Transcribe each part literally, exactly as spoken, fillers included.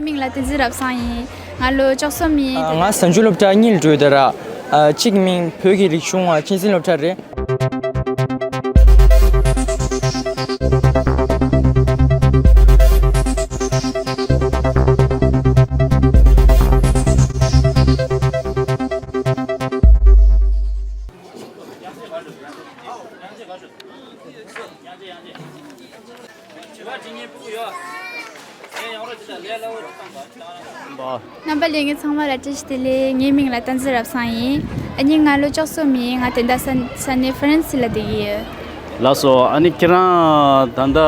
མིང་ལ་བསྟན་འཛིན་རབ་བཟང་ཡིན། ང་ལོ་བཅུ་གསུམ་ཡིན། ང་གཟའ་མཇུག་སློབ་གྲྭ་གཉིས་ལ་འགྲོ་ཡོད་ར། གཅིག་མིང་བོད་ཀྱི་རིག་གཞུང་གཅེས་འཛིན་སློབ་གྲྭ་རེད། རྣམ་པ་ལྷན་རྒྱས་ཚང་མ་ལ་བཀྲ་ཤིས་བདེ་ལེགས། ངའི་མིང་ལ་བསྟན་འཛིན་རབ་བཟང་ཡིན། ཨ་ནི་ང་ལོ་བཅུ་གསུམ་ཡིན། ང་དེ་འདྲ་ས་ས་གནས་ཧྥ་རན་སི་ལ་བསྡད་ཀྱི་ཡོད། ལགས་སོ། ཨ་ནི་ཁྱེད་རང་ད་ལྟ་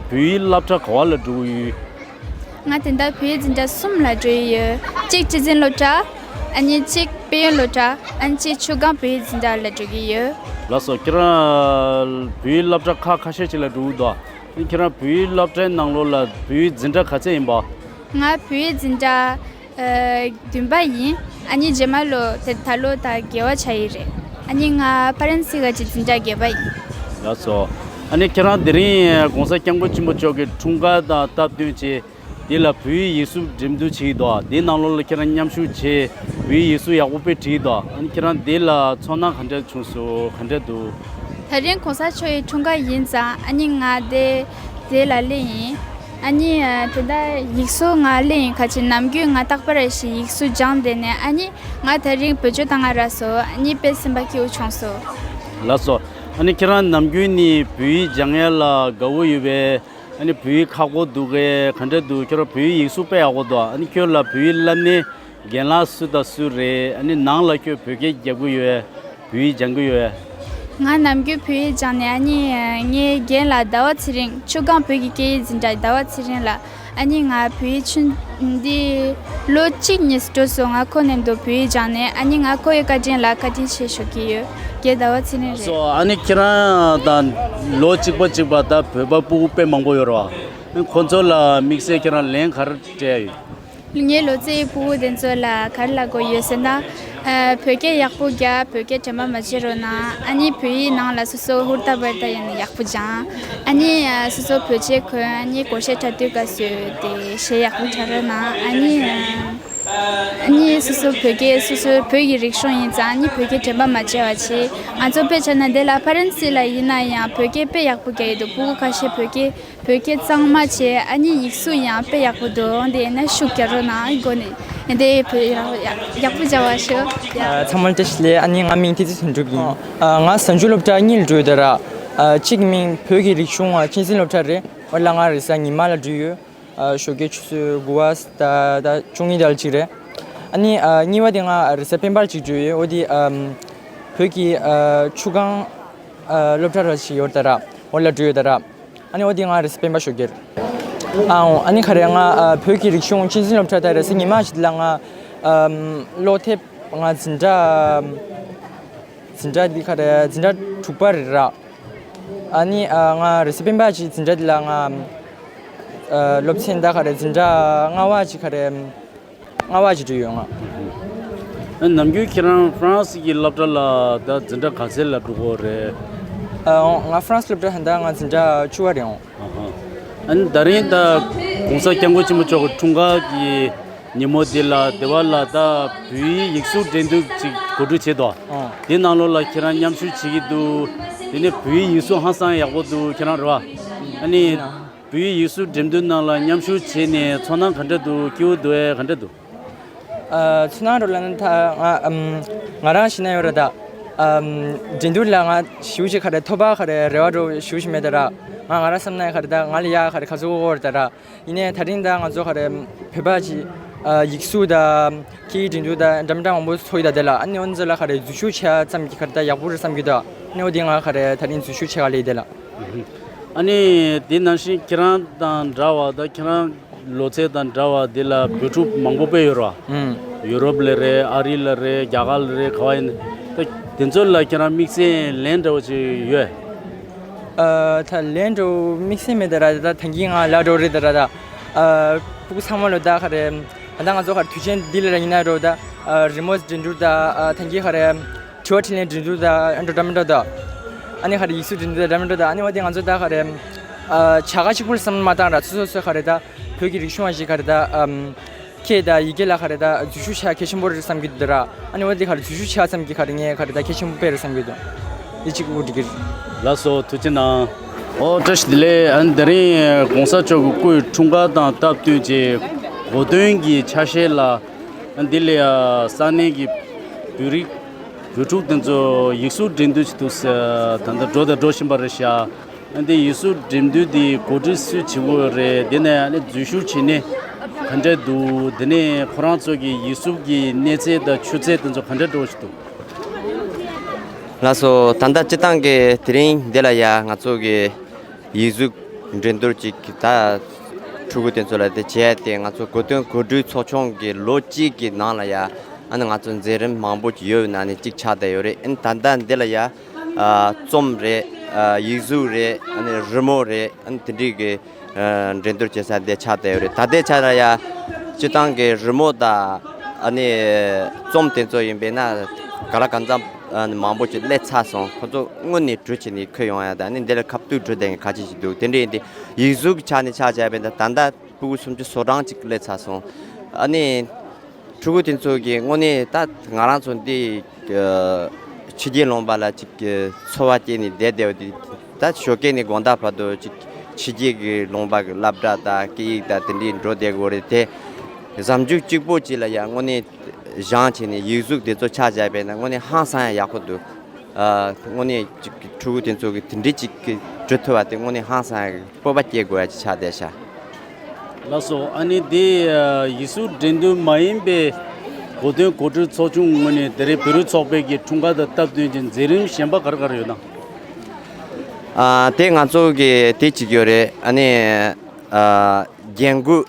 བོད་ཡིག་སློབ་གྲྭ་ག་བ་ལ་འགྲོ་གི་ཡོད། ང་དེ་འདྲ་བོད་ཡིག་འཛིན་གྲྭ་གསུམ་ལ་འགྲོ་ཡི་ཡོད། གཅིག་གཅེས་འཛིན་སློབ་གྲྭ། ཨ་ནི་གཅིག་དཔལ་ཡོན་སློབ་གྲྭ། ཨ་ནི་གཅིག་ཆུ་སྒང་བོད་ཡིག་འཛིན་གྲྭ་ལ་འགྲོ་གི་ཡོད། ལགས་སོ། ཁྱེད་རང་བོད་ཡིག་སློབ་གྲྭ་ཁག་ཁ་ཤས་ཅིག་ལ་འགྲོ་གི་འདུག་ཨ་ནི་ཁྱེད་རང་བོད་ཡིག་སློབ་གྲྭའི་ནང་ལོགས་ལ་བོད་ཡིག་འཛིན་གྲྭ་ག་ཚད་ཡིན་པ། ང་བོད་ཡིག་འཛིན་གྲྭ་ཨ་བདུན་པ་ཡིན། ཨ་ནི་རྗེས་མ་ལོ་དེ་ད་ལོ་ད་བརྒྱད་པ་ཆགས་ཡི་རེད། ཨ་ནི་ང་ཧྥ་རན་སི་ག་ཅིག་འཛིན་གྲྭ་བརྒྱད་པ་ཡིན། ལགས་སོ། ཨ་ནི་ཁྱེད་རང་དེ་རིང་༸གོང་ས་༸སྐྱབས་མགོན་ཆེན་པོ་མཆོག་གི་འཁྲུངས་སྐར་དང་སྟབས་བསྟུན་བྱས། འདི་ལ་བོད་ཡིག་ཡིག་གཟུགས་འགྲེམས་སྟོན་བྱེད་ཀྱི་འདུག་དེའི་ནང་ལོགས་ལ་ཁྱེད་རང་མཉམ་ཞུགས་བྱས། བོད་ཡིག་ཡིག་གཟུགས་ཡག་པོ་དཔེ་བྲིས་ཀྱི་འདུག་ཨ་ནི་ཁྱེད་རང་འདི་ལ་ཚོར་སྣང་ག་འདྲ་བྱུང་སོང་། ག་འདྲ་འདུག་དེ་རིང་གོང་ས་མཆོག་གི་འཁྲུངས་སྐར་ཡིན་ཙང་ཨ་ནི་ང་དེ་དེ་ལ་སླེབས་ཡིན། ཨ་ནི་ཨ་དེ་འདྲ་ཡིག་གཟུགས་ང་སླེབས་ཡིན་ཁ་ཅིག་ནམ་རྒྱུན་ང་རྟག་པར་རེ་ཞིག་ཡིག་གཟུགས་སྦྱངས་བསྡད་ནས་ཨ་ནི་ང་དེ་རིང་བེད་སྤྱོད་བཏང་ང་རག་སོང་། ཨ་ནི་དཔེ་སེམས་པ་སྐྱིད་པོ་བྱུང་སོང་། ལགས་སོ། ཨ་ནི་ཁྱེད་རང་ནམ་རྒྱུན་ནས་བོད་ཡིག་སྦྱང་ཡ་ལ་དགའ་བོ་ཡོད་པས། ཨ་ནི་བོད་ཡིག་ཁག་པོ་འདུག་གས། ག་འདྲ་འདུག་ཁྱོད་རང་བོད་ཡིག་ཡིག་གཟུགས་དཔེ་ཡག་པོ་འདུག་ཨ་ནི་ཁྱོད་ལ་བོད་ཡིག་བསླབ་ནས་རྒན་ལགས་སུ་དང་སུ་རེད། ཨ་ནི་ནང་ལ་ཁྱོད་བོད་སྐད་རྒྱག་གི་ཡོད། བོད་ཡིག་སྦྱང་གི་ཡོད། ང་ནམ་རྒྱུན་བོད་ཡིག་སྦྱངས་ནས་ཨ་ནི་ངའི་རྒན་ལགས་ཟླ་བ་ཚེ་རིང་། ཆུ་སྒང་བོད་ཀྱི་སྐད་ཡིག་འཛིན་གྲྭ་ཟླ་བ་ཚེ་རིང་ལགས། ཨ་ནི་ང་བོད་ཡིག་ཆུ་འདི་ལོ་གཅིག་གཉིས་འགྲོ་སོང་། ང་ཁོ་མཉམ་དུ་བོད་ཡིག་སྦྱངས་ནས་ཨ་ནི་ང་ཁོ་ཡི་བཀའ་དྲིན་ལ་བཀའ་དྲིན་ཆེ་ཞུ་གི་ཡོད། རྒན་ཟླ་བ་ཚེ་རིང་རེད། སོ་ཨ་ནི་ཁྱེད་རང་དང་ལོ་གཅིག་པ་གཅིག་པ་ད་བོད་པ་སྤུ་གུ་དཔེ་མང་པོ་ཡོད་རེད་བ། ཁོ་ཚོ་ལ་དམིགས་བསལ་ཁྱེད་རང་ལན་ག་རེ་སྤྲད་ཡོད། ངའི་ལོ་ཙཱའི་སྤུ་གུ་དེ་ཚོ་ལ་ག་རེ་ལབ་དགོས་ཡོད་ཟེར་ན། ཨ་བོད་སྐད་ཡག་པོ་རྒྱག་བོད་སྐད་དྲན་པ་མ་བརྗེད་རོགས་གནང་། ཨ་ནི་བོད་ཡིག་ནང་ལ་སོ་སོ་ཧུར་ཐག་པར་ཐག་ཡིན་ན་ཡག་པོ་སྦྱང་། ཨ་ནི་ཨ་སོ་སོ་བོད་ཆས་གོན། ཨ་ནི་སྒོར་གཞས་འཁྲབ་དུས་སྐབས་སུ་དེ་གཞས་ཡག་པོ་འཁྲབ་རོགས་གནང་། ཨ་ནི་ཨ་ནི་སོ་སོ་བོད་སྐད་སོ་སོ་བོད་ཀྱི་རིག་གཞུང་ཡིན་ཙང་ཨ་ནི་བོད་སྐད་དྲན་པ་མ་བརྗེད་པ་བྱེད། ང་ཚོ་དཔེ་བྱས་ན་འདི་ལ་ཧྥ་རན་སི་ལ་ཡིན་ན་ཡང་བོད་སྐད་དཔེ་ཡག་པོ་རྒྱག་ཡི་འདུག་སྤུ་གུ་ཁ་ཤས་བོད་སྐད་བོད་སྐད་གཙང་མ་བྱས། ཨ་ནི་ཡིག་གཟུགས་ཡང་དཔེ་ཡག་པོ་འདུག་འདི་ཡིན་ན་ཤུགས་རྒྱག་རོགས་གནང་། སྒོ་ནས་འདི་བོད་ཡག་ཡག་པོ་བྱ་བ་ཤོག་ཨ། ཚང་མ་བཀྲ་ཤིས་བདེ་ལེགས། ཨ་ནི་ང་མིང་བསྟན་འཛིན་དོན་གྲུབ་ཡིན། ཨ་ང་གཟའ་མཇུག་སློབ་གྲྭ་གཉིས་ལ་འགྲོ་ཡོད་ད་ར། ཨ་གཅིག་མིང་བོད་ཀྱི་རིག་གཞུང་ཨ་གཅེས་འཛིན་སློབ་གྲྭ་རེད། འོ་ལ་ང་རེས་གཟའ་ཉི་མ་ལ་འགྲོ་ཡོད། ཨ་ཞོགས་ཀས་ཆུ་ཚོད་དགུ་པ་ད་ད་བཅུ་གཉིས་དལ་གཅིག་རེད། ཨ་ནི་ཨ་གཉིས་པ་དེ་ང་རེས་གཟའ་སྤེན་པ་ལ་གཅིག་འགྲོ་ཡོད། འོ་དེ་ཨ་བོད་ཀྱི་ཨ་ཆུ་སྒང་ཨ་སློབ་གྲྭ་ར་ཞིག་ཡོད་ད་ར། འོ་ལ་འགྲོ་ཡོད་ད་ར། ཨ་ནི་འོ་དེ་ང་རེས་སྤེན་པ་ཞོགས་ཀས། ཨ་འོ་ཨ་ནི་ག་རེ་ང་ཨ་བོད་ཀྱི་རིག་གཞུང་གཅེས་འཛིན་སློབ་གྲྭ་དང་རེས་གཟའ་ཉི་མ་ཞིག་ལ་ང་ཨམ་སློབ་དེབ་ང་འཛིན་གྲྭ་འཛིན་གྲྭ་འདི་ག་རེ་འཛིན་གྲྭ་དྲུག་པ་རེད་ར། ཨ་ནི་ཨ་ང་རེས་གཟའ་སྤེན་པ་ཞིག་འཛིན་གྲྭ་འདི་ལ་ང་ཨ་སློབ་ཚན་ད་ག་རེ་འཛིན་གྲྭ་ལྔ་པ་ཞིག་ག་རེ། ལྔ་པ་ཅིག་འགྲོ་ཡོད་ང་། ཨ་ནམ་རྒྱུན་ཁྱེད་རང་ཧྥ་རན་སི་གི་སློབ་གྲྭ་ལ་ད་འཛིན་གྲྭ་ག་ཚད་ལ་འགྲོ་གི་རེད། ཨ་ང་ཧྥ་རན་སི་སློབ་གྲྭ་ཧན་ད་ང་འཛིན་གྲྭ་བཅུ་པ་རེད་འོང་། ཨ་ནི་ད་རིང་ད་༸གོང་ས་༸སྐྱབས་མགོན་ཆེན་པོ་མཆོག་གི་འཁྲུངས་སྐར་གྱི་ཉིན་མོ་འདི་ལ་སྡེ་བ་ལ་ད་བོད་ཡིག་ཡིག་གཟུགས་འགྲན་བསྡུར་ཅིག་གོ་སྒྲིག་བྱས་འདུག་ཨ་དེ་ནང་ལོགས་ལ་ཁྱེད་རང་མཉམ་ཞུགས་བྱེད་ཀྱི་འདུག་དེ་ནས་བོད་ཡིག་ཡིག་གཟུགས་ཧང་སང་ཡག་པོ་འདུག་ཁྱེད་རང་རེད་བ། ཨ་ནི། བོད་ཡིག་ཡིག་གཟུགས་འགྲེམས་སྟོན་ནང་ལ་མཉམ་ཞུགས་བྱས་ནས་ཚོར་སྣང་ག་འདྲ་འདུག་སྐྱིད་པོ་འདུག་གས། ག་འདྲ་འདུག་ཨ་ཚོར་སྣང་འགྲོ་ལ་ནི་ད་ང་ཨམ་ང་རང་ཤི་ན་ཡོད་རེད་ད། ཨམ་འགྲན་བསྡུར་ལ་ང་ཞེ་པོ་ཅིག་ག་རེ་ཐོབ་པ་ག་རེ་རེ་བ་འགྲོ་ཞེ་པོ་ཅིག་མེད་ད་ར། ང་ང་རང་བསམ་ན་ག་རེ་ད་ང་ལ་ཡ་ག་རེ་ཁ་ཚུགས་ཨོ་རེད་ད་ར། ཡིན་ནའི་ད་རིང་ད་ང་ཚོ་ག་རེ་བོད་པ་ཅིག་ཨ་ཡིག་གཟུགས་ད་སྐད་ཡིག་འགྲན་བསྡུར་ད་འདྲ་མི་འདྲ་མང་པོ་ཚོགས་ཡོད་ད་དེ་ལ། ཨ་ནི་འོན་ཚོ་ལ་ག་རེ་འཛུལ་ཞུགས་བྱས་ཙམ་གྱི་ག་རེ་ད་ཡག་པོ་རེད་བསམ་གྱི་འདུག་ཨ་ནི་འོ་དེ་ང་ག་རེ་ད་རིང་འཛུལ་ཞུགས་བྱས་ག་ལེ་དེ་ལ། ཨ་ནི་དེ་ནང་བཞིན་ཁྱེད་རང་དང་འདྲ་བ་དང་ཁྱེད་རང་ལོ་ཚད་དང་འདྲ་བ་འདི་ལ་བོད་ཕྲུག་མང་པོ་དཔེ་ཡོད་རེད་བ། ཨུམ། ཡུ་རོབ་ལ་རེད། ཨ་རི་ལ་རེད། རྒྱ་གར་ལ་རེད། ག་བ་ཡིན་ད་དེ་ཚོ་ལ་ཁྱེད་རང་དམིགས་བསལ་ལན་འདྲ་བོ་ཅིག་ཡོད། ཨ་ད་ལན་འདྲ་བོ་དམིགས་བསལ་མེད་ད་ར། ད་ད་གིན་ང་ལ་འགྲོ་རེད་ད་ར། ད་ཨ་ཕྲུ་གུ་ཚང་མ་ལོ་ད་ག་རེ་ད་ང་ཚོ་ག་རེ་དུས་ཆེན་འདི་ལ་ར་ཡིན་ན་འགྲོ་ད། ཨ་རི་མོ་འགྲན་བསྡུར་ད་ཨ་ད་གིན་ག་རེ། དྲི་བ་དྲིས་ལན་འགྲན་བསྡུར་དང་འགྲོ་འདྲ་མི་འདྲ་དང་། ཨ་ནི་ག་རེ་ཡིག་གཟུགས་འགྲན་བསྡུར་དང་འདྲ་མི་འདྲ་དང་། ཨ་ནི་འོ་དེ་ང་ཚོ་ད་ག་རེ། ཨ་བྱ་དགའ་གཅིག་པུ་ལ་བསམ་བློ་མ་བཏང་ར། སོ་སོ་སོ་ག་རེ་ད་ བོད་ཀྱི་རིག་གཞུང་བ་ཞིག་ག་རེ་ད་ཨམ་སྐད་དང་ཡི་གེ་ལ་ག་རེ་ད་འཛུལ་ཞུགས་བྱ་གལ་ཆེན་པོ་རེད་བསམ་གྱི་འདུག་ར། ཨ་ནི་འོ་དེ་ག་རེ་འཛུལ་ཞུགས་བྱ་ཙམ་གྱི་ག་རེ་ངས་ག་རེ་ད་གལ་ཆེན་པོ་དཔེ་རེད་བསམ་གྱི་འདུག་དེ་གཅིག་འུ་འགྲིག་གི་རེད། ལགས་སོ། ཐུགས་རྗེ་གནང་། ཨོ་བཀྲ་ཤིས་བདེ་ལེགས། ཨ་ནི་དེ་རིང་གོང་ས་མཆོག་གི་སྐུའི་འཁྲུངས་སྐར་དང་སྟབས་བསྟུན་གྱི་གོ་སྟོན་གྱི་ཆ་ཤས་ལ། ཨ་ནི་འདི་ལ་ཡ་ས་གནས་ཀྱི་བོད་རིགས་བོད་ཕྲུག་དེ་ཚོ་ཡིག་གཟུགས་འགྲན་བསྡུར་བྱེད་དུས་ད་ལྟ་འགྲོ་དང་འགྲོ་བཞིན་པ་རེད་ཤག་ཨ་ནི་འདི་ཡིག་གཟུགས་འགྲན་བསྡུར་འདི་གོ་སྒྲིག་སུས་བྱེད་དགོས་རེད། དེ་ནས་ཨ་ནི་འཛུལ་ཞུགས་བྱེད་ནི་ག་འདྲ་འདུག་དེ་ནས་ཁོ་རང་ཚོ་གི་ཡིག་གཟུགས་ཀྱི་གནས་ཚད་དང་ཆུ་ཚད་དེ་ཚོ་ག་འདྲ་འགྲོ་བཞིན་འདུག་ལགས་སོ། ད་ལྟ་སྤྱི་བཏང་གི་དེ་རིང་འདི་ལ་ཡ་ང་ཚོ་གི་ཡིག་གཟུགས་འགྲན་བསྡུར་ཅིག་ད་ཕྲུ་གུ་དེ་ཚོ་ལ་དེ་བྱས་ཏེ་ང་ཚོ་གོ་སྟོན་གོ་སྒྲིག་ཚོགས་ཆུང་གི་ལོ་གཅིག་གི་ནང་ལ་ཡ་ཨ་ནི་ང་ཚོ་མཛད་རིམ་མང་པོ་ཅིག་ཡོད་ནང་ནས་གཅིག་ཆགས་བསྡད་ཡོད་རེད། ཨ་ནི་ད་ལྟ་འདི་ལ་ཡ་ཨ་རྩོམ་རེད། ཨ་ཡིག་གཟུགས་རེད། ཨ་ནི་རི་མོ་རེད། ཨ་ནི་དེ་འདྲའི་གི་ཨ་འགྲན་བསྡུར་བྱེད་ས་འདི་ཆགས་བསྡད་ཡོད་རེད། ད་ལྟའི་ཆ་ལ་ཡ་སྤྱི་བཏང་གི་རི་མོ་དང་ཨ་ནི་རྩོམ་དེ་ཚོ་ཡིན་པས་ན་ག་ལ་གང་འཚམ་ཨ་ནི་མང་པོ་ཅིག་སླེབས་ཚར་སོང་། ཁོ་ཚོ་དངོས་གནས་འབྲི་བྱས་ནས་འཁྱེར་ཡོང་ཡ་དང་ཨ་ནི་འདི་ལ་ཁ་ཐུག་འབྲི་བསྡད་མཁན་ཁ་ཤས་ཤིག་འདུག་དེ་འདྲ་ཡིན་དུས་ཡིག་གཟུགས་ཀྱི་ཆ་ནས་ཆ་བཞག་པས་ན་ད་ལྟ་ཕྲུ་གུ་སུམ་ཅུ་སོ་གྲངས་ཅིག་སླེབས་ཚར་སོང་། ཨ་ནི་ཕྲུ་གུ་དེ་ཚོ་གི་དངོས་གནས་ད་ང་རང་ཚོ་འདི་ཕྱི་རྒྱལ་ལུང་པ་ལ་ཅིག་འཚོ་བ་སྐྱེལ་ནས་བསྡད་བསྡད་པ་དེ་ད་ཞོགས་ཀས་ནས་དགོང་དག་བར་དུ་ཅིག་ཕྱི་རྒྱལ་གྱི་ལུང་པ་གི་སློབ་གྲྭ་དང་སྐད་ཡིག་དང་དེ་འདྲའི་འགྲོ་བསྡད་དགོས་རེད་དེ། གཟའ་མཇུག་གཅིག་པོ་གཅིག་ལ་ཡང་དངོས་གནས་བཞེངས་བྱས་ནས་ཡིག་གཟུགས་དེ་ཚོ་ཆ་བཞག་པས་ན་དངོས་གནས་ཧང་སང་ཡང་ཡག་པོ་འདུག་ཨ་དངོས་གནས་ཅིག་ཕྲུ་གུ་དེ་ཚོ་གི་དེ་འདྲའི་ཅིག་གི་འབྲི་ཐུབ་པ་དེ་དངོས་གནས་ཧང་སང་ཡང་སྤོབས་པ་སྐྱེ་དགོས་ཡ་ཅིག་ཆགས་བསྡད་ཤག་ལགས་སོ། ཨ་ནི་དེ་ཡིག་གཟུགས་འགྲན་བསྡུར་མ་ཡིན་པའི་གོ་སྟོན་གོ་སྒྲིག་ཚོགས་ཆུང་ངོས་ནས་དེ་རིང་བོད་རིགས་ཚོགས་པའི་གི་འཁྲུངས་སྐར་དང་སྟབས་བསྟུན་གྱི་མཛད་རིམ་གཞན་པ་ག་རེ་ག་རེ་ཡོད་ན། ཨ་དེ་ང་ཚོ་གི་དེ་གཅིག་ཡོད་རེད། ཨ་ནི་ཨ་རྒྱན་གོས་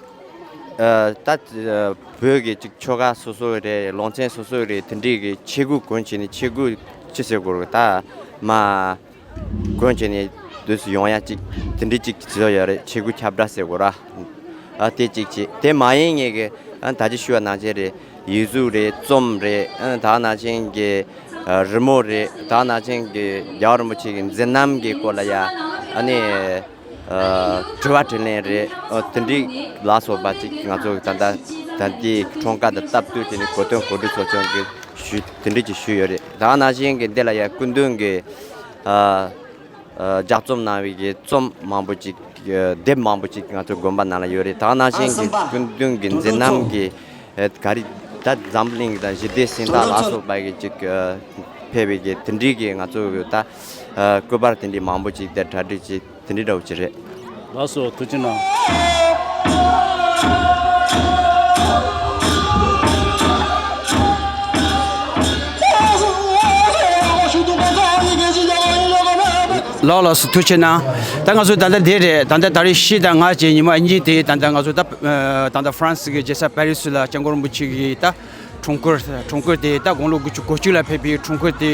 ཨ་ད་ཨ་བོད་ཀྱི་ཅིག་ཆོལ་ཁ་སོ་སོ་རེད། ལུང་ཚན་སོ་སོ་རེད། དེ་འདྲའི་གི་ཆས་གོས་གོན་བྱས་ནས་ཆས་གོས་ཅི་ཟེར་དགོས་རེད། ད་མ་གོན་བྱས་ནས་དུས་སུ་ཡོང་ཡ་ཅིག་དེ་འདྲའི་ཅིག་བཟོས་ཡོད་རེད། ཆས་གོས་ཁྱབ་བསྒྲགས་ཟེར་དགོས་ར། ཨ་དེ་གཅིག་བྱས། དེ་མ་ཡིན་ངེས་ཀྱི་ཨ་ད་ཅི་ཞུ་བ་ནང་བཞིན་རེད། ཡིག་གཟུགས་རེད། རྩོམ་རེད། ཨ་ད་ནང་བཞིན་གྱི་ཨ་རི་མོ་རེད། ད་ནང་བཞིན་གྱི་རྒྱལ་བ་རིན་པོ་ཆེ་གི་མཛད་རྣམ་གྱི་སྐོར་ལ་ཡ་ཨ་ནི་ཨ་དྲི་བ་དྲིས་ལན་རེད། ཨ་དེ་འདྲའི་ལ་སོགས་པ་ཅིག་ང་ཚོ་ད་ལྟ་ད་ལྟའི་འཁྲུངས་སྐར་དང་སྟབས་བསྟུན་བྱས་ནས་གོ་སྟོན་གོ་སྒྲིག་ཚོགས་ཆུང་གིས་ཞུས་དེ་འདྲ་ཅིག་ཞུས་ཡོད་རེད། ད་ནང་བཞིན་གྱི་འདི་ལ་ཡ་སྐུ་མདུན་གྱི་ཨ་ཨ་ལྗགས་རྩོམ་གནང་བའི་གི་རྩོམ་མང་པོ་ཅིག་ཨ་དེབ་མང་པོ་ཅིག་ང་ཚོ་དགོན་པ་ནང་ལ་ཡོད་རེད། ད་ནང་བཞིན་གྱི་སྐུ་མདུན་གྱི་མཛད་རྣམ་གྱི་ཨ་ག་རེ་ད་འཛམ་གླིང་དང་ཞི་བདེ་གཟེངས་རྟགས་ལ་སོགས་པ་གི་ཅིག་ཨ་ཕེབས་པའི་གི་དེ་འདྲའི་གི་ང་ཚོ་ད་ཨ་སྐུ་པར་དེ་འདྲའི་མང་པོ་ཅིག་དེ་གྲ་སྒྲིག་ཅིག་དེ་འདྲའི་འདྲ་བོ་ཅིག་རེད། ལགས་སོ། ཐུགས་རྗེ་གནང་། ལགས་ལགས་སོ། ཐུགས་རྗེ་གནང་། ད་ང་ཚོ་ད་ལྟ་འདིར་རེད། ད་ལྟ་ད་རེས་བཞི་དང་ལྔ་བཅས་ཉི་མ་གཉིས་དེ་ད་ལྟ་ང་ཚོ་ད་ཨ་ད་ལྟ་ཧྥ་རན་སི་གི་རྒྱལ་ས་པེ་རི་སི་ལ་སྐྱབས་མགོན་རིན་པོ་ཆེ་གི་ད་འཁྲུངས་སྐར་འཁྲུངས་སྐར་དེ་ད་དགུང་ལོ་དགུ་བཅུ་གོ་གཅིག་ལ་ཕེབས་པའི་འཁྲུངས་སྐར་དེ་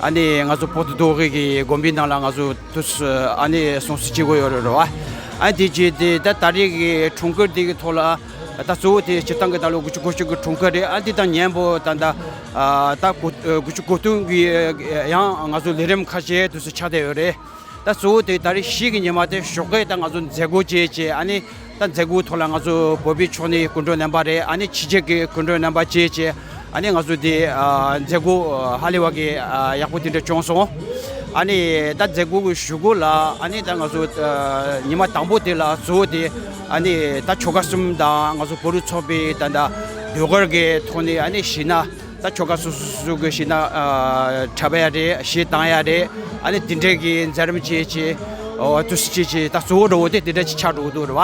ཨ་ནི་ང་ཚོ་པོར་ཏོ་རི་ཀོ་གི་དགོན་པའི་ནང་ལ་ང་ཚོ་དུས་ཨ་ནི་སྲུང་བརྩི་བྱེད་དགོས་ཡོད་རེད་རེད་བ། ཨ་དེ་རྗེས་དེ་ད་ད་རེས་ཀྱི་འཁྲུངས་སྐར་དེ་གི་ཐོག་ལ་ད་གཙོ་བོ་དེ་སྤྱིར་བཏང་གི་ད་ལོ་དགུ་བཅུ་གོ་གཅིག་གི་འཁྲུངས་སྐར་རེད། ཨ་དེ་དང་མཉམ་པོ་ད་ད་ད་དགུ་བཅུ་གོ་བདུན་གི་ཡང་ང་ཚོ་ལས་རིམ་ཁ་ཤས་དུས་སུ་ཆགས་བསྡད་ཡོད་རེད། ད་གཙོ་བོ་དེ་ད་རེས་བཞི་གི་ཉི་མ་དེ་ཞོགས་ཀས་ད་ང་ཚོ་མཛད་སྒོ་བཅས་བྱས། ཨ་ནི་ད་མཛད་སྒོའི་ཐོག་ལ་ང་ཚོ་བོད་པའི་ཕྱོགས་ནས་སྐུ་མགྲོན་རྣམ་པ་རེད། ཨ་ནི་ཕྱི་རྒྱལ་གྱི་སྐུ་མགྲོན་རྣམ་པ་བཅས་བྱས། ཨ་ནི་ང་ཚོ་དེ་ཨ་མཛད་སྒོ་ཧ་ལས་པ་གི་ཨ་ཡག་པོ་དེ་འདྲ་བྱུང་སོང་། ཨ་ནི་ད་མཛད་སྒོ་གི་གཞུག་གུ་ལ་ཨ་ནི་ད་ང་ཚོ་ཨ་ཉི་མ་དང་པོ་དེ་ལ་གཙོ་བོ་དེ་ཨ་ནི་ད་ཆོལ་ཁ་གསུམ་དང་ང་ཚོ་བོད་རིགས་ཚོགས་པའི་ད་ད་ཟློས་གར་གྱི་ཐོག་ནས་ཨ་ནི་གཞས་སྣ། ད་ཆོལ་ཁ་སོ་སོ་སོ་སོ་གི་གཞས་སྣ་ཨ་འཁྲབ་ཡ་རེད། གཞས་བཏང་ཡ་རེད། ཨ་ནི་དེ་འདྲའི་གི་མཛད་རིམ་བཅས་བྱས། ཨོ་དུས་ཚོད་བཅས་བྱས་ད་གཙོ་བོ་འདྲ་བོ་དེ་དེ་འདྲ་ཅིག་ཆགས་འགྲོ་གི་འདུག་རེད་བ།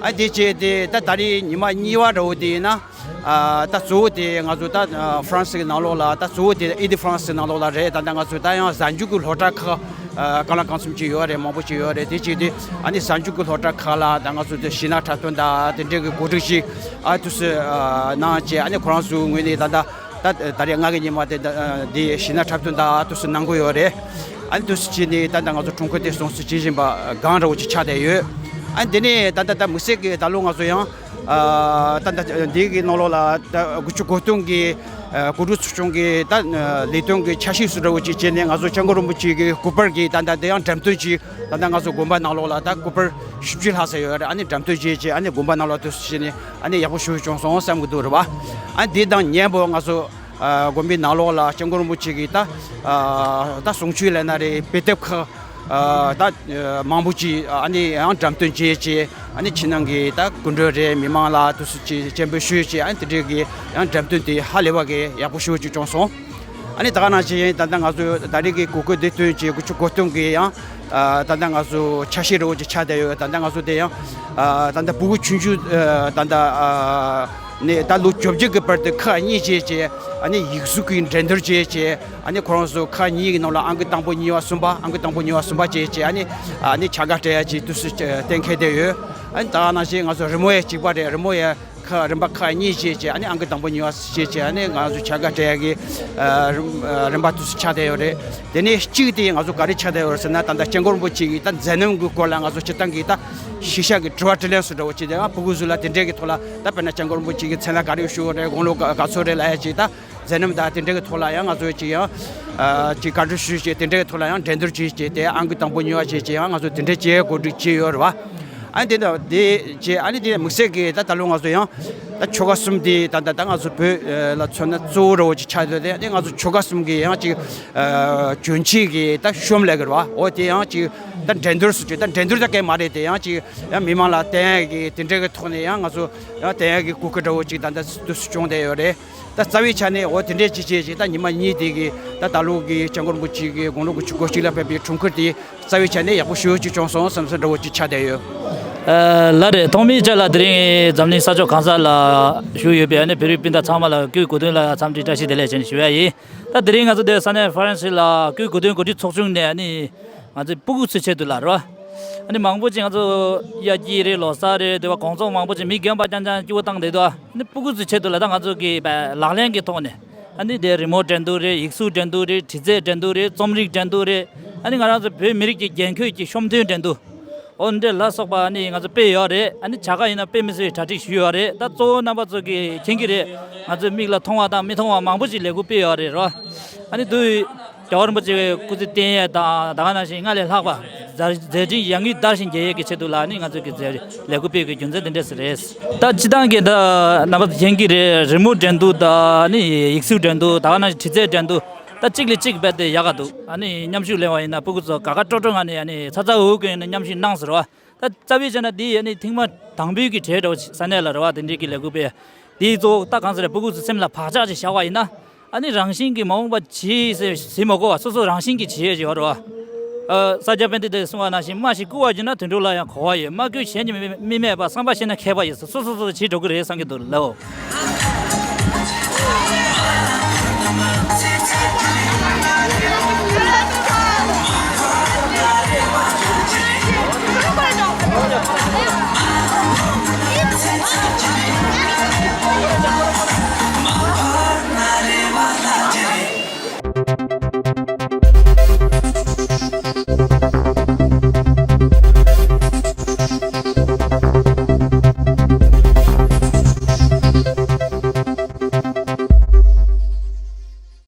ཨ་དེ་བྱས་ཏེ་ད་ད་རེས་ཉི་མ་གཉིས་པ་འདྲ་བོ་དེ་ཡིན་ན་ཨ་ད་གཙོ་བོ་དེ་ང་ཚོ་ད་ཨ་ཧྥ་རན་སི་གི་ནང་ལོགས་ལ་ད་གཙོ་བོ་དེ་ཨི་ལྡི་ཧྥ་རན་སི་གི་ནང་ལོགས་ལ་རེད། ད་ད་ང་ཚོ་ད་ཡང་གཟའ་མཇུག་གི་སློབ་གྲྭ་ཁག་ཨ་གང་ལ་གང་འཚམ་ཅིག་ཡོད་རེད། མང་པོ་ཅིག་ཡོད་རེད། དེ་བྱས་ཏེ་ཨ་ནི་གཟའ་མཇུག་གི་སློབ་གྲྭ་ཁག་ལ་ད་ང་ཚོ་དེ་གཞས་སྣ་འཁྲབ་སྟོན་དང་དེ་འདྲའི་གི་གོ་སྒྲིག་ཞིག་ཨ་དུས་སུ་ཨ་གནང་བྱས། ཨ་ནི་ཁོ་རང་ཚོའི་ངོས་ནས་ད་ད། ད་ད་རེས་ལྔ་གི་ཉི་མ་དེ་ད་འདི་གཞས་སྣ་འཁྲབ་སྟོན་དང་དུས་སུ་གནང་གི་ཡོད་རེད། ཨ་ནི་དུས་སུ་བྱས་ནས་ད་ད་ང་ཚོ་འཁྲུངས་སྐར་དེ་སྲུང་བརྩི་བྱེད་བཞིན་པ་སྒང་འདྲ་བོ་ཅིག་ཆགས་བསྡད་ཡོད། ཨ་ནི་དེ་ནས་ད་ད་ད་མི་སེར་གྱི་ད་ལོ་ང་ཚོ་ཡང་ ཨ་ད་ད་འདི་གི་ནང་ལོགས་ལ་ད་དགུ་བཅུ་གོ་སྟོན་གྱི་ཨ་གོ་སྒྲིག་ཚོགས་ཆུང་གི་ད་ལས་དོན་གྱི་ཆ་ཤས་སུ་འདྲ་བོ་ཅིག་བྱས་ནས། ང་ཚོ་སྐྱབས་མགོན་རིན་པོ་ཆེ་གི་སྐུ་པར་གྱི་ད་ད་དེ་ཡང་འགྲེམས་སྟོན་ཅིག་ད་ལྟ་ང་ཚོ་དགོན་པ་ནང་ལོགས་ལ་ད་སྐུ་པར་བཞི་བཅུ་ལྷག་ཙམ་ཡོད་རེད། ཨ་ནི་འགྲེམས་སྟོན་བྱས་བྱས། ཨ་ནི་དགོན་པ་ནང་ལོགས་དུ་བྱས་ནས་ཨ་ནི་ཡག་པོ་ཞེ་པོ་བྱུང་སོང་བསམ་གྱི་འདུག་རེད་བ། ཨ་ནི་དེ་དང་མཉམ་པོ་ང་ཚོ་ཨ་དགོན་པའི་ནང་ལོགས་ལ་སྐྱབས་མགོན་རིན་པོ་ཆེ་གི་ད་ཨ་ད་གསུང་ཆོས་ལབ་ན་རེད། དཔེ་དེབ་ཁག་ཨ་ད་ཨ་མང་པོ་ཅིག་ཨ་ནི་ཡང་འགྲེམས་སྟོན་བྱས་བྱས། ཨ་ནི་ཕྱི་ནང་གི་ད་སྐུ་མགྲོན་རེད། མི་མང་ལ་དུ་སུ་ཅིག་སྤྱན་འབུལ་ཞུས་བྱས། ཨ་ནི་དེ་འདྲའི་གི་ཡང་འགྲེམས་སྟོན་དེ་ཧ་ལས་པ་གི་ཡག་པོ་ཞེ་པོ་ཅིག་བྱུང་སོང་། ཨ་ནི་ད་ག་ནང་བཞིན་ད་ལྟ་ང་ཚོ་ད་རེས་ཀྱི་གོ་སྐབས་འདི་བཏོན་བྱས། དགུ་བཅུ་གོ་སྟོན་གྱི་ཡང་ཨ་ད་ལྟ་ང་ཚོ་ཆ་ཤས་འདྲ་བོ་ཅིག་ཆགས་བསྡད་ཡོད། ད་ལྟ་ང་ཚོ་དེ་ཡང་ཨ་ད་ལྟ་ཕྲུ་གུ་ཆུང་ཆུང་ཨ་ད་ལྟ་ཨ་ནས་ད་ལོ་བཅོ་བརྒྱད་ཀྱི་བར་དུ་ཁག་གཉིས་བྱས་བྱས། ཨ་ནི་ཡིག་གཟུགས་ཀྱི་འགྲན་བསྡུར་བྱས་བྱས། ཨ་ནི་ཁོ་རང་ཚོ་ཁག་གཉིས་ཀྱི་ནང་ལ་ཨང་ཀི་དང་པོ་གཉིས་པ་གསུམ་པ། ཨང་ཀི་དང་པོ་གཉིས་པ་གསུམ་པ་བྱས་བྱས། ཨ་ནི་ཨ་ནི་བྱ་དགའ་སྤྲད་ཡ་ཅིག་དུས་སུ་གཏན་འཁེལ་བསྡད་ཡོད། ཨ་ནི་ད་ག་ནང་བཞིན་ང་ཚོ་རི་མོ་ཡ་གཅིག་པ་རེད། རི་མོ་ཡ་ཁག་རིམ་པ་ཁག་གཉིས་བྱས་བྱས། ཨ་ནི་ཨང་ཀི་དང་པོ་གཉིས་པ་བྱས་བྱས། ཨ་ནི་ང་ཚོ་བྱ་དགའ་སྤྲད་ཡ་གི་ཨ་རིམ་ཨ་རིམ་པ་དུས་སུ་ཆགས་བསྡད་ཡོད་རེད། དེ་ནས་གཅིག་དེ་ང་ཚོ་ག་རེ་ཆགས་བསྡད་ཡོད་རེད་ཟེར་ན། ད་ལྟ་སྐྱབས་མགོན་རིན་པོ་ཆེ་གི་ད་མཛད་རྣམ་གྱི་སྐོར་ལ་ང་ཚོ་སྤྱིར་བཏང་གི་ད་ཤེས་བྱ་གི་དྲི་བ་དྲིས་ལན་སུ་འདྲ་བོ་བྱས་ཏེ། ཨ་ཕྲུ་གུ་ཚོ་ལ་དེ་འདྲའི་གི་ཐོག་ལ་ད་དཔེར་ན་སྐྱབས་མགོན་རིན་པོ་ཆེ་གི་མཚན་ལ་ག་རེ་ཞུ་བ་རེད། དགུང་ལོ་ག་ག་ཚོད་རེད་ལབ་ཡ་ཅིག་ད་མཛད་རྣམ་དང་དེ་འདྲའི་གི་ཐོག་ལ་ཡང་ང་ཚོ་ཅིག་ཡང་ཨ་ཅིག་བཀའ་འདྲི་ཞུས་བྱས། དེ་འདྲའི་གི་ཐོག་ལ་ཡང་འགྲན་བསྡུར་བྱས་བྱས། དེ་ཨང་ཀི་དང་པོ་གཉིས་པ་བྱས་བྱས། ཡང་ང་ཚོ་དེ་འདྲའི་བྱས་གོ་སྒྲིག་བྱས་ཡོད་རེད་བ། ཨ་ནི་དེ་འདྲ་དེ་བྱས། ཨ་ནི་དེ་དམིགས་བསལ་གྱི་ད་ད་ལོ་ང་ཚོ་ཡང་ད་ཆོལ་ཁ་གསུམ་དེ་ད་ད་ད་ང་ཚོ་བོད་ལ་མཚོན་ན་གཙོ་བོ་འདྲ་བོ་ཅིག་ཆགས་ཡོད་དེ། ཨ་ནི་ང་ཚོ་ཆོལ་ཁ་གསུམ་གྱི་ཡང་ཅིག་ཨ་གྱོན་ཆས་ཀྱི་ད་ཤོམ་ལབ་ཀྱི་རེད་བ། འོ་དེ་ཡང་ཅིག་ད་འགྲན་བསྡུར་སུ་ཅིག་ད་འགྲན་བསྡུར་ད་གས་མ་རེད། དེ་ཡང་ཅིག་ཡང་མི་མང་ལ་བསྟན་ཡ་གི་དེ་འདྲ་གི་ཐོག་ནས་ཡང་ང་ཚོ་ཡང་བསྟན་ཡ་གི་གོ་སྐབས་འདྲ་བོ་ཅིག་ད་ད་དུས་སུ་བྱུང་བསྡད་ཡོད་རེད། ད་རྩ་བའི་ཆ་ནས་འོ་དེ་འདྲས་ཅིག་བྱས་ཅིག་ད་ཉི་མ་གཉིས་དེ་གི་ད་ད་ལོ་གི་སྐྱབས་མགོན་རིན་པོ་ཆེ་གི་དགུང་ལོ་དགུ་བཅུ་གོ་གཅིག་ལ་ཕེབས་པའི་འཁྲུངས་སྐར་དེ་རྩ་བའི་ཆ་ནས་ཡག་པོ་ཞེ་པོ་ཅིག་བྱུང་སོང་བསམ་བསམ་འདྲ་བོ་ཅིག་ཆགས་བསྡད་ཡོད། ཨ་ལགས་རེད། ཐོག་མའི་ཆ་ལ་དེ་རིང་འཛམ་གླིང་ས་ཕྱོགས་གང་ས་ལ་བཞུགས་ཡོད་པའི་ཨ་ནི་བོད་རིགས་སྤུན་ཟླ་ཚང་མ་ལ་སྐུའི་གོ་སྟོན་ལ་འཚམས་འདྲི་བཀྲ་ཤིས་བདེ་ལེགས་ཞེས་ཞུ་ཡ་ཡིན། ད་དེ་རིང་ང་ཚོ་འདིར་ས་གནས་ཧྥ་རན་སི་ལ་སྐུའི་གོ་སྟོན་གོ་སྒྲིག་ཚོགས་ཆུང་ནས་ཨ་ནི་ང་ཚོའི་ཕྲུ་གུ་ཚོའི་ཆེད་དུ་ལ་རེད་བ། ཨ་ནི་མང་པོ་ཅིག་ང་ཚོ་དབྱར་སྐྱིད་རེད། ལོ་གསར་རེད། དེ་བ་དགོང་ཚོགས་མང་པོ་ཅིག་མི་རྒན་པ་རྐྱང་རྐྱང་སྐྱིད་པོ་བཏང་བསྡད་འདུག་ཨ་ནི་ཕྲུ་གུ་ཚོའི་ཆེད་དུ་ལ་ད་ང་ཚོ་གི་བ་ལག་ལེན་གྱི་ཐོག་ནས་ཨ་ནི་དེ་རི་མོ་འགྲན་བསྡུར་རེད། ཡིག་གཟུགས་འགྲན་བསྡུར་རེད། དྲི་རྩད་འགྲན་བསྡུར་རེད། རྩོམ་རིག་འགྲན་བསྡུར་རེད། ཨ་ནི་ང་རང་ཚོ་བོད་མི་རིགས་ཀྱི་རྒྱན་ཁོད་ཀྱི་ཤོམ་སྟོན་འགྲན་བསྡུར། འོ་འདྲ་ལ་སོགས་པ་ཨ་ནི་ང་ཚོ་སྤེལ་ཡོད་རེད། ཨ་ནི་བྱ་དགའ་ཡིན་ན་དཔེ་མི་སྲིད་པའི་གྲ་སྒྲིག་ཞུས་ཡོད་རེད། ད་གཙོ་བོ་རྣམ་པ་ཚོ་གིས་མཁྱེན་གྱི་རེད། ང་ཚོའི་མིག་ལ་མཐོང་བ་དང་མི་མཐོང་བ་མང་པོ་ཞིག་ལས་འགུལ་སྤེལ་ཡོད་རེད་རོ། ཨ་ནི་དུས་རྒྱལ་བ་རིན་པོ་ཆེ་བའི་སྐུ་ཚེ་བརྟན་ཡས་དང་ད་ག་ནང་བཞིན་སྔར་ལས་ལྷག་པ་མཛད་མཛད་འཕྲིན་ཡར་ངོའི་ཟླར་བཞིན་རྒྱས་ཡས་ཀྱི་ཆེད་དུ་ལ་ཨ་ནི་ང་ཚོ་གི་མཛད་ལས་འགུལ་སྤེལ་དགོས་རྒྱུ་མཚན་དེ་འདྲས་རེད། ད་སྤྱི་བཏང་གི་ད་རྣམ་པ་ཚོ་མཁྱེན་གྱི་རེད། རི་མོ་འགྲན་བསྡུར་དང་ཨ་ནི་ཡིག་གཟུགས་འགྲན་བསྡུར། ད་ག་ནང་བཞིན་དྲི་རྩད་འགྲན་བསྡུར། ད་གཅིག་ལས་གཅིག་རྦད་དེ་ཡག་ག་འདུག་ཨ་ནི་མཉམ་ཞུགས་ལེན་པ་ཡིན་ན་ཕྲུ་གུ་ཚོ་དགའ་དགའ་སྤྲོ་སྤྲོ་ངང་ནས་ཨ་ནི་ཚ་ཚ་འུར་འུར་གྱིས་ཨ་ནི་མཉམ་ཞུགས་གནང་ཟེར་བ། ད་རྩ་བའི་ཆ་ནས་འདི་ཨ་ནི་ཐེངས་མ་དང་པོའི་གི་གྲས་འདྲ་བོ་ཞིག་ས་གནས་ལ་རེད་བ། དེ་འདྲའི་གི་ལས་འགུལ་སྤེལ། དེའི་གཙོ་བོ་ད་གང་ཟེར་ཕྲུ་གུ་ཚོ་སེམས་ལ་བག་ཆགས་ཅིག་བཞག་པ་ཡིན་ན། ཨ་ནི་རང་བཞིན་གྱིས་མ་འོངས་པ་བྱེད་ཟེར་ཟེར་མ་དགོས་པ་སོ་སོ་རང་བཞིན་གྱིས་བྱེད་ཡོད་རེད་བ། ཨ་ས་སྐྱ་པཎྜི་ཏས་གསུངས་པ་ནང་བཞིན། སྨྲ་ཞིང་བསྐུལ་བར་བགྱིད་ན་དུད་འགྲོ་ལ་ཡང་གོ་བ་ཡོད། སྨྲ་བསྐུལ་གཞན་གྱིས་མི་མི་སྨྲས་པ། བསམ་པ་ཤེས་ན་མཁས་པ་ཡིན། སོ་སོ་སོ་སོ་བྱེད་འགྲོ་གི་རེད་བསམ་གྱི་འདུག་ལོ།